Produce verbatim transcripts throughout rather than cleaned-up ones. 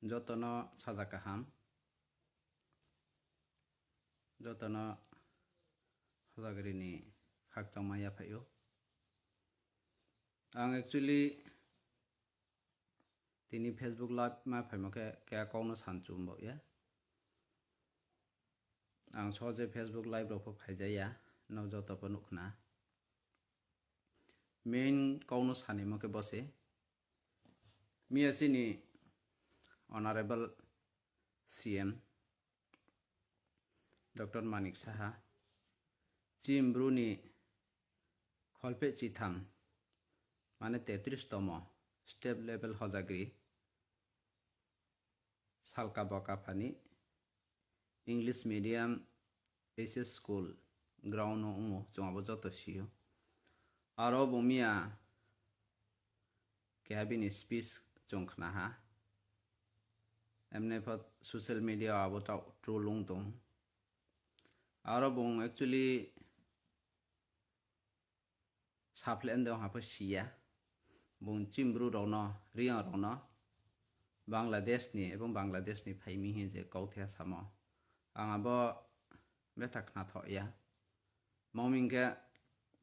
Jotono sajak kaham, jotono hojagrini khakchangma yaphaio. Ang actually tini Facebook live ma phaimo khe, khe kokno sanchum bo ya. Ang so je Facebook live rok pho phaijaya, no joto pho nukhna. Main kokno sanimo khe bose. Miya chini Honorable C M Doctor Manik Saha, Chini Bru ni kholpeh chitham, mane tetris tomo state level hojagri, salka bokaphani English medium H S school ground o wngo, chwng abo joto sio. Aro bo miya keha bini speech chwng khna ha. Emne pho social media o abo ta troll wng tong. Aro bo actually saple ende wng hapha siya. Bo Chini Bru rokno, Riyang rokno Bangladesh ni ebong Bangladesh ni phaimi hin je kauthai samo. Ang abo betha khna thok ya. Mangming khe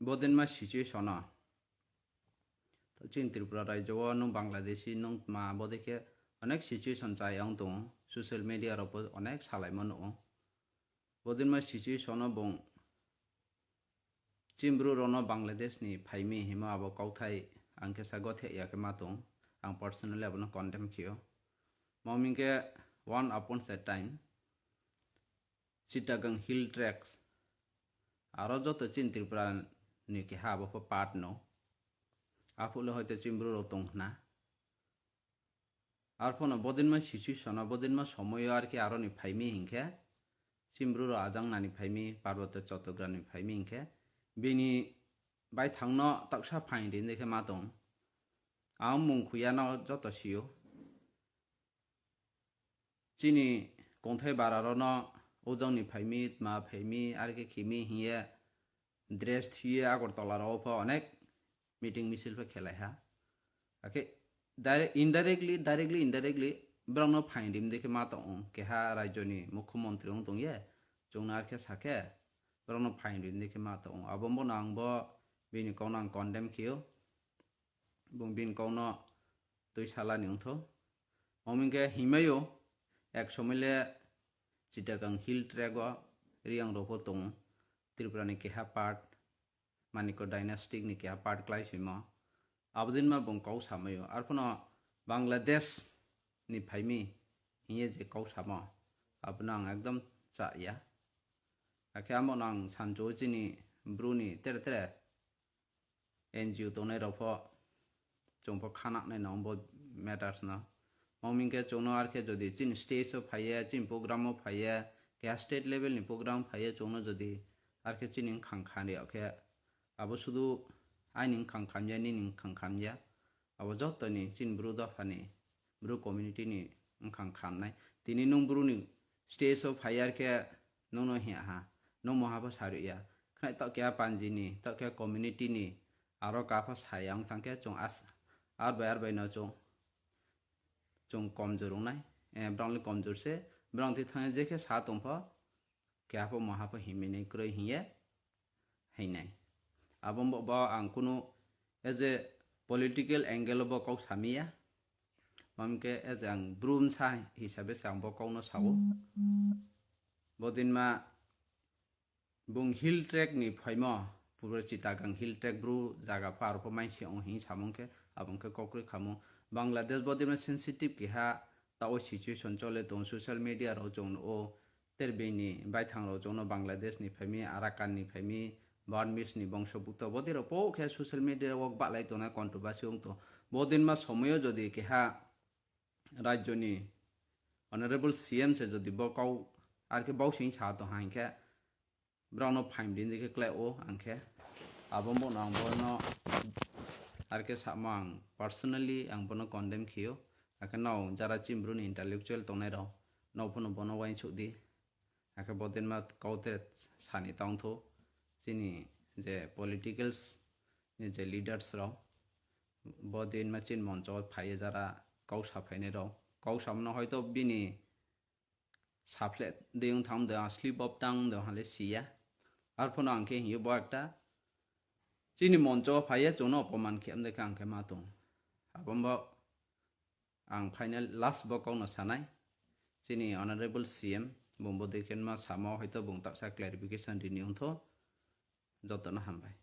bodinma situation o. To chini Tripura rajyo o nwng Bangladeshi nwng ma bodikhe onek situation chai wng tongo. Social media rok bo onek salaimo nukgo. Bodinma situation o bung Chini Bru rokno Bangladesh ni phaimi himo abo kauthai ang khe sa gothe ya khe ma tong. Ang personally abono condemn khio. Mangming khe one upon a time Chittagong Hill Tracts aro joto chini Tripura ni keha abo pho part no. Aphule hoito Chini Bru rok tong khna. Arphono bodinma situation o, bodinma somoyo ar khe aroni phaimi hinkhe, Chini Bru rok ajang nani phaimi, Parboto Chattogram ni phaimi hinkhe, bini baithangno taksa phaini ri khe ma tong. Ang mung khuyano joto sio. Chini kongthai bara rokno ujang ni phaimi, tma phaimi, ar khe khimi hiye dress thuye Agartala rok pho onek meeting misil pho khelai ha. Akhe direct, indirectly, directly, indirectly borokno phain rim de khe ma tong keha rajyoni mukhyamantri wng tong ye, chwngno ar khe sa khe borokno phain rim de khe ma tong. Abo bono ang bo bini kokno ang condemn khio. Bung bini kokno twi salani wngtho. Omo hwnkhe himai o ek somoi le Chittagong Hill Tract o Riyang rok pho tongo. Tripura ni keha part, Manikya dynasty ni keha part klai simo. Abodin ma bung kok samai o. Arphuno Bangladesh ni phaimi hiye je kok samo, abono ang ekdom cha ya. Akhe amo no ang sancho chini bru ni tere tere N G O tongnai rok pho chwng pho khana nai no bo matters no. Mangming khe chwngno ar khe jodi chini stage o phaiya, chini program o phaiya, keha state level ni program phaiya chwngno jodi ar khe chini wngkhang khan riyok khe abo sudu aini wngkhang khamya, nini wngkhang khamya. Abo joto ni chini bru dopha ni, bru community ni wngkhang khamnai. Tini nwng bru ni stage o phaiya ar khe nwngno hiya ha, nwng moha pho sarwi ya. Khwnai tok keha panji ni, tok keha community ni, aro kapha saya wng thang khe chwng as-, ar bai ar bai no chwng, chwng komjor wngnai. Eh, borok le komjor se, borok thwi thang je khe sa tong pho, keha pho moha pho himwi nai kwrwi hiye, hinai. Abo bo, bo ang kunu as a political angle bo kok samiya. Mamke as a ang brum sa hisabe se ang bo kokno sao. Bodin ma bung hill track ni phaimo, pura Chittagong hill track bru jaga pho aro pho maisi ong hing samung khe, abong khe kokrwi khamung. Bangladesh bodin ma sensitive keha tao situation chole tong social media ro chong o. Ter bini baithang rok chwngno Bangladesh ni phaimi, Arakan ni phaimi, Burmese ni bongso bukto bodi rok po khe social media o bahlai tongnai controversy wng tongo. Bodin ma somoyo jodi keha rajyo ni honorable C M se jodi bo kau ar khe bau sing sa tong ha hinkhe borok no phaim din dikhe klai o ang khe abo bo no ang bono ar khe samo ang personally ang bono condemn khiyo. Akhe no jara chini bru ni intellectual tongnai rok no phano bono uainsuk di. Akhe bodin ma kaute sani tongthu chini je politicals ni je leaders rok, bodin ma chini moncho phaiye jara kau saphainai rok, Kok samano hoito bini saphle de wng thang de, slip of tongue de hale siya. Arphono ang khe hiyo bo ekta chini moncho phaiya chwngno opoman khe amde khe ang khe ma tong. Abombo ang final last bo kokno sanai. Chini honorable C M bumbo dekhenma samo hoito bung taksa clarification rini wngtho. Jotono hambai.